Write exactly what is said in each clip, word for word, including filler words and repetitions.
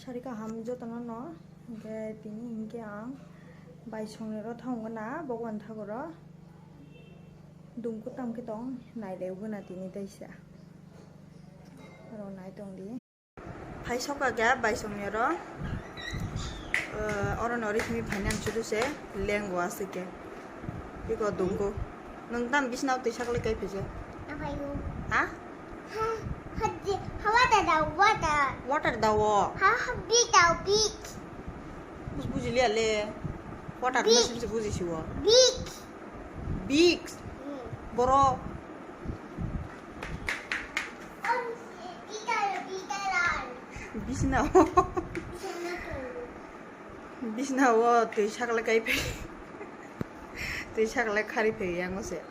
Sari kaham jotono no, hingke tini hingke ang bai songnero thangwi na Bhagwan Thagoro dungku tamke tong nailai wngna tini taisa. Oro nai tong di. Phai sokha khe bai songnero, eh, oro no ri himi phaina ang chudu se lengwa se khe. Iko dungku. Nwng tam bisna twi sakle kai phije. Ahayo. Ha? Ha, ha, di, ha, water da, water. Water da o. Ha, ha, big da, big. Bus bujiliya le. Water big. Bus bujisi o. Big. Big. Hmm. Boro. Bisna o. Bisna o twi sakla kai phai. Twi sakla khari phai yango se.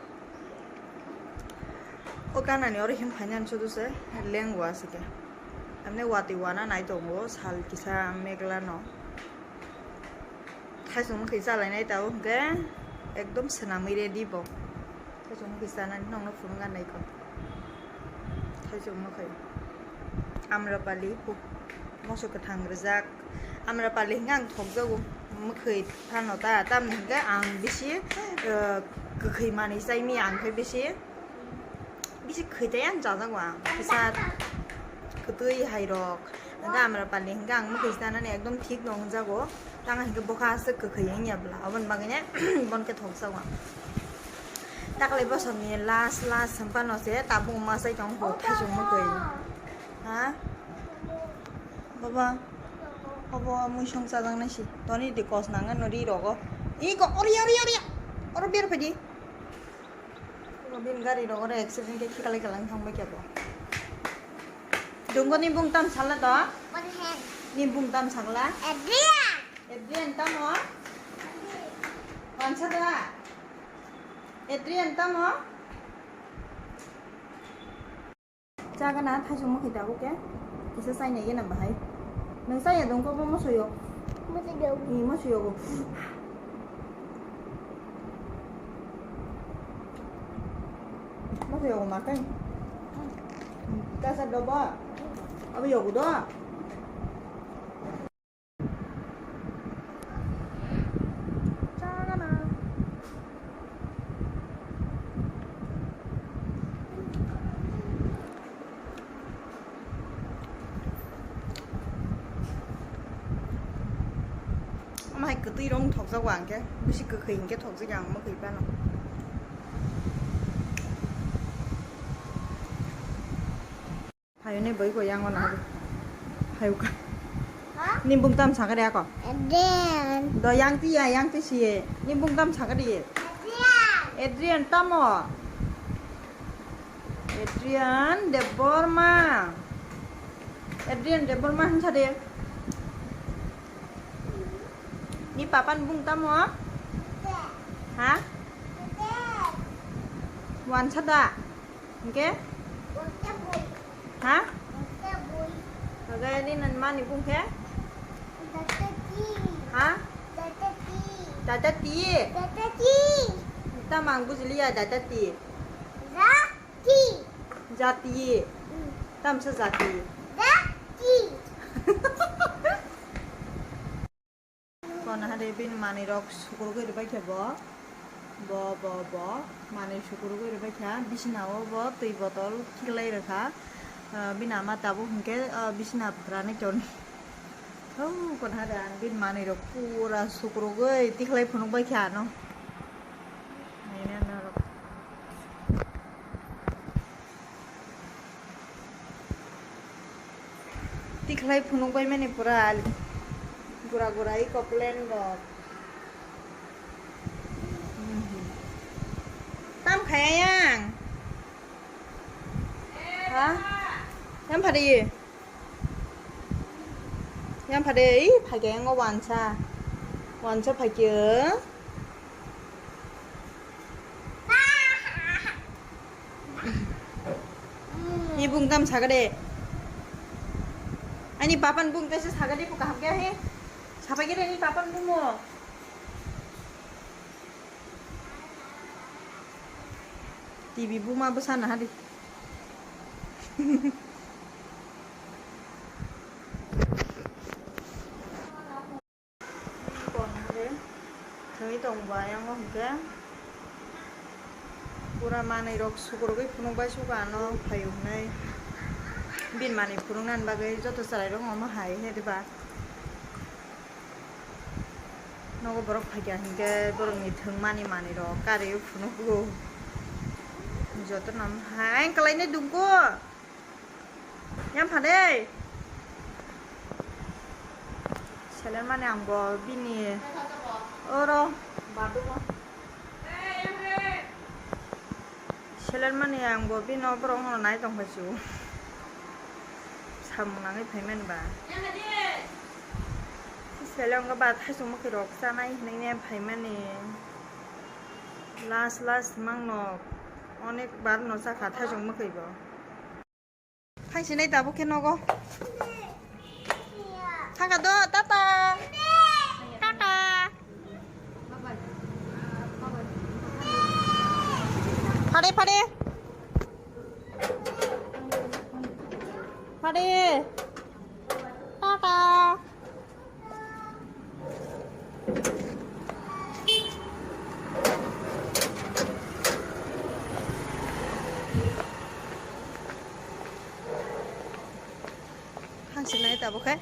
O ganani oro him phaina ang chudu se lengwa se khe. Amne watwi wana nai tongo sal kisa megla no. Thaisong mwkhwi chalainai tabuk hwnkhe ekdom swnamwi ready bo. Thaisong mwkhwi chanani nokno phunukna naikho. Thaisong mwkhwi. Amrapali hu-, moso kwthang rijak. Amrapali hwnkhe ang thokjago mwkhwi phano ta, tamni hwnkhe ang bisi, eh, kwkhwi manwi chaimi ang khe bisi. Bisi khwi tei ang chajago ang. Kisa kwtwi hai rok. Hwnkhe Amrapali hwnkhe ang mwkhwi chanani ekdom thik no wngjago. Tang hwnkhe bokha aswk kwkhwi wngya bwla. Aboni bagwi ne bon khe thokjago ang. Taklai bosor ni last, last hwnkha no se tabuk ma chai tong bo thaichung mwkhwi. Ha? Baba. Obo muisung chajaknai si. Toni di kos nang no ri rogo. Iko ori, ori, ori. Oro ber phai di. Bini gari rok oro accident khe khikalai kalang thang bai khe bo. Dunggo ni bung tam sala to? What the heck? Ni bung tam sagla? Adrian! Adrian tamo? Wansa da? Adrian tamo? Chagana thaisong mwkhwi tabuk khe kisa chainai gana bahai. Nwng chaya dong khe bo mosoyo. Mosoyo. Ni mosoyo go. Mosoyo go makai. Kasa dobo. Abo yogo do. Ama hai kwtwi rong thokjago ang khe, bisi kwkhwi hinkhe thokjak ang mwkhwi phano. Hayone boi ko yang ona. Hayuka. Ha? Ni bung tam sakari ako. Adrian. Do yang ti ya, yang ti siye. Ni bung tam sakari ye. Adrian. Adrian tamo. Adrian Debbarma. Adrian Debbarma hinsa de. Ni papan bung tamo? Ha? Wansa da. Hingke? Ha? Oke, ini nan mani bung khe? Ha? Dada ti. Dada ti. Tamang bujiliya dada ti. Jati. Jati. Hmm. Tamsa jati. Jati. Kono hade bini manwi rok sukurugwi rwbaikha bo. Bo, bo, bo. Manwi sukurugwi rwbaikha. Bisina o bo twi botol khiklai rwkha. Ah, bini ama tabuk hinkhe, ah, bisina phrani toni. Oh, kono hade ang bini manwi rok pura sukurugwi tikhlai phunukbaikha ano. Naina norok. Tikhlai phunukbai mani pura gura gura iko plan rok. Tam khaya yang. Ha? Tam phari. Yang phari, ih, phai khe yang wansa. Wansa phai khe. Ni bung tam saga de. Ani papan bung tesa saga de, buka hapya he. Sapai khe de ni papan bung mo. T V buma bwsa naha di. Tong ba yang o hwnkhe pura manwi rok sukurugwi phunuk bai suka ano phaio hwnwi bini manwi phunuknani bagwi joto chwrai rok omo hai he diba. Nogo borok phaikha hinkhe borokni thwngmani manwi rok kariwi phunugo. Jotono hai ang kwlainai dungkho. Yang phade. Seler mani ang bo bini oro. Seler mani ang bo bini borok no nai tong phai su. Samung nangwi phaimani ba. Seleng ba thaisong mwkhwi rok chanai hinwi ne phaimani. Last last mang no onek bar no chakha thaisong mwkhwi bo. Thangsinai tabuk khe nogo. Thangkha do, tata. Tata. Phade, phade. Phade. Tata. Hangsinai tabuk khe.